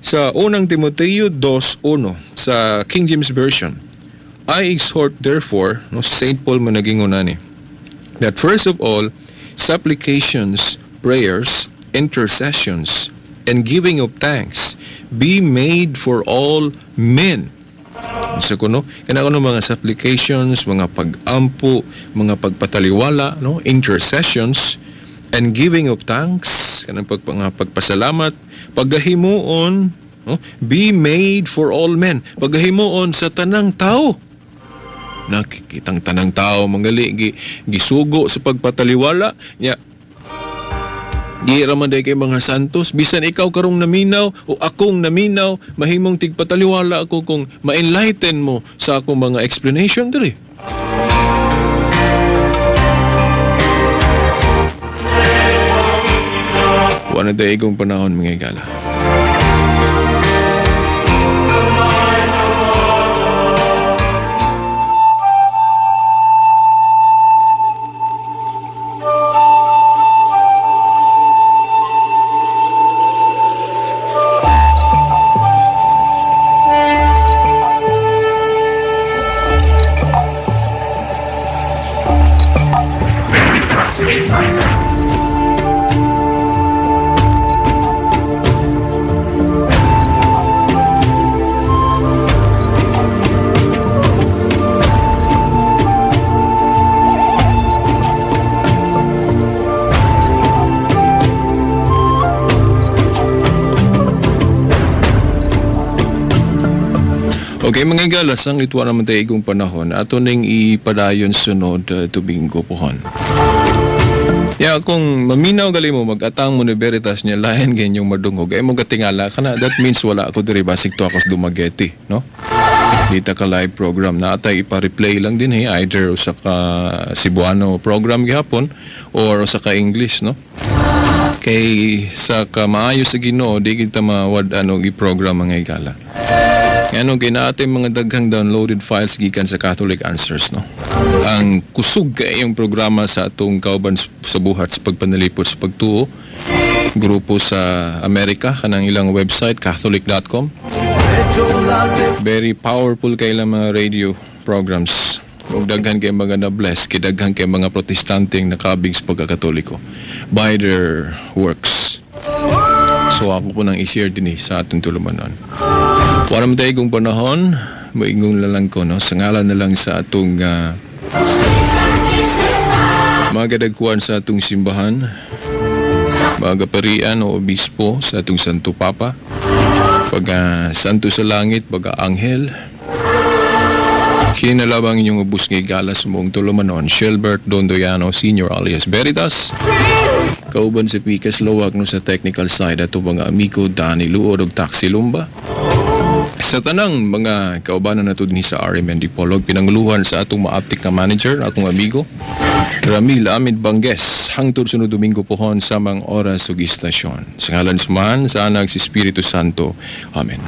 Sa unang Timoteo 2:1 sa King James Version, I exhort therefore, no, Saint Paul man nagingon ani, that first of all supplications, prayers, intercessions, and giving of thanks be made for all men. Sa kuno, kana kuno mga supplications, mga pag-ampo, mga pagpataliwala, no, intercessions, And giving of thanks, kanang pagpasalamat, paggahimuon, no? Be made for all men. Paggahimuon sa tanang tao. Nakikitang tanang tao mangali gisugo sa pagpataliwala nya. Di ra man day kay mga santos, bisan ikaw karong naminaw o akong naminaw, mahimong tigpataliwala ako kung ma-enlighten mo sa akong mga explanation diri. Wala na igong panahon mga higala. Okay, mga higala, sang litwa naman tayo igong panahon. Ato ning ipadayon sunod Domingo pohon. Ya, kung maminaw gali mo, mag-atang mo ni Veritas niya, lain ganyong madungog. Ay mo katingala ka na. That means wala ako diri, basig to ako sa Dumaguete, no? Dita ka live program. Naatay ipa-replay lang din, eh, either usa ka Cebuano program gihapon or usa ka English, no? Kay sa kamaayo sa Ginoo, di kita mawad ano i-program mga higala. Ano ginaatay mga daghang downloaded files gikan sa Catholic Answers, no? Ang kusog kay yung programa sa atong kauban sa buhat sa pagpanalipot sa pagtuo, grupo sa Amerika, kanang ilang website catholic.com. Very powerful kay ilang mga radio programs. Ug daghan kay mga na-bless, kay daghan kay mga Protestante ang nakabig sa pagkakatoliko by their works. So ako po nang i-share din sa atong tulumanon. Wala man tayo kung panahon, maingong lalang ko, no? Sa ngalan na lang sa atong mga kadagkuan sa atong simbahan, mga kaparian o obispo sa atong Santo Papa, pagka santo sa langit, pagka anghel, kinalabang inyong ubos ngay gala sa buong tulumanon, Shelbert Dondoyano Sr. alias Veritas, kauban si Pikas Lowag no sa technical side ato mga amigo Danny Luod og Taxi Lumba. Sa tanang mga kaubanan nato dinhi sa RMN Dipolog, pinanguluhan sa atong maaptik na manager, atong amigo Ramil Amid Banges, hangtod sunod Domingo pohon samang oras ug istasyon. Sa ngalan sa Amahan, sa Anak, sa Espiritu Santo. Amen.